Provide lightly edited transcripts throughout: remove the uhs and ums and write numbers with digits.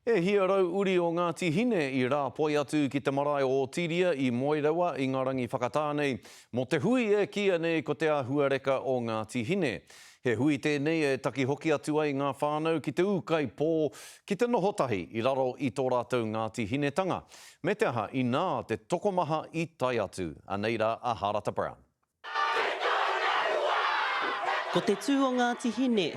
E hia uri o Ngāti Hine i rāpoi atu ki te marae o Otiria i Moerewa i ngā rangi whakatā nei mō te hui e kīia nei ko Te Āhuareka o Ngāti Hine. He hui tēnei e taki hoki atu ai ngā whānau ki te ūkaipō, ki te noho tahi i raro i tō rātou Ngāti Hinetanga. Me te aha, inā te tokomaha i tae atu. Anei rā a Harata Brown. Ko te tū o Ngāti Hine.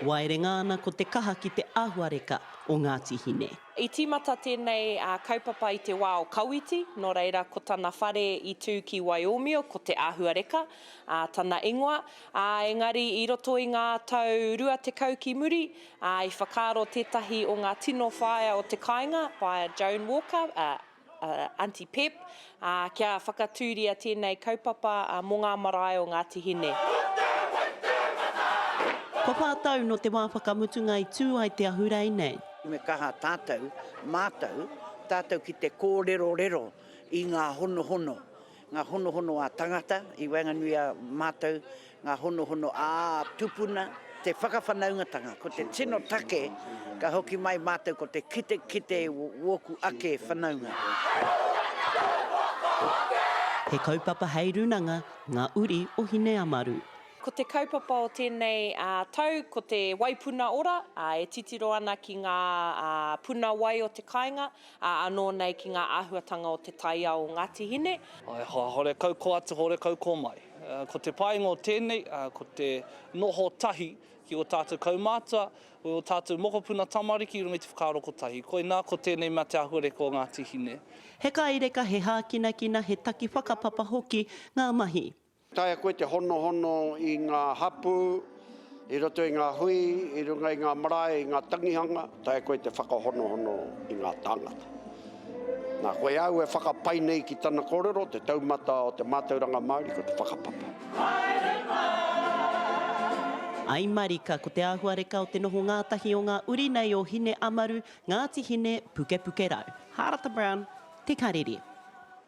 Waerenga ana ko te kaha ki te āhuareka o Ngāti Hine. I tīmata tēnei kaupapa i te wā o Kawiti, nō reira ko tana whare i tū ki Waiōmio, ko Te Āhuareka tana ingoa, ā, engari i roto i ngā tau 20 ki muri, ā, i whakaaro tētahi o ngā tino whaea o te kāinga, Whaea Joan Walker, Aunty Pep, ā, kia whakatūria tēnei kaupapa mō ngā marae o Ngāti Hine. Kua whā tau nō te wā whakamutunga i tū ai te ahurei nei. Me kaha tātou, mātou, tātou ki te kōrerorero i ngā honohono, ngā honohono ā-tangata i waenganui a mātou, ngā honohono ā-tupuna, te whakawhanaungatanga. Ko te tino take ka hoki mai mātou ko te kitekite wōku ake whanaunga. He kaupapa hei runanga ngā uri o Hineamaru. Ko te kaupapa o tēnei tau ko te Waipuna Ora, e titiro ana ki ngā puna wai o te kāinga, ā, anō nei ki ngā āhuatanga o te taiao o Ngāti Hine. E hoa, horekau ko atu, horekau ko mai. Ko te painga o tēnei, ko te noho tahi ki ō tātou kaumātua, ō tātou mokopuna tamariki i runga i te whakaaro kotahi. Koinā ko tēnei mea te āhuareka o Ngāti Hine. He kai reka, he hākinakina, he taki whakapapa hoki ngā mahi. Taea koe te honohono i ngā hapū, i roto i ngā hui, i runga i ngā marae, i ngā tangihanga, taea koe te whakahonohono i ngā tāngata. Nā, koe au e whakapai nei ki tana kōrero, te taumata o te mātauranga Māori, ko te whakapapa. Ai marika ko te āhuareka o te noho ngātahi o ngā uri nei o Hine Amaru, Ngāti Hine, Pukepuke Rau. Harata Brown, Te Karere.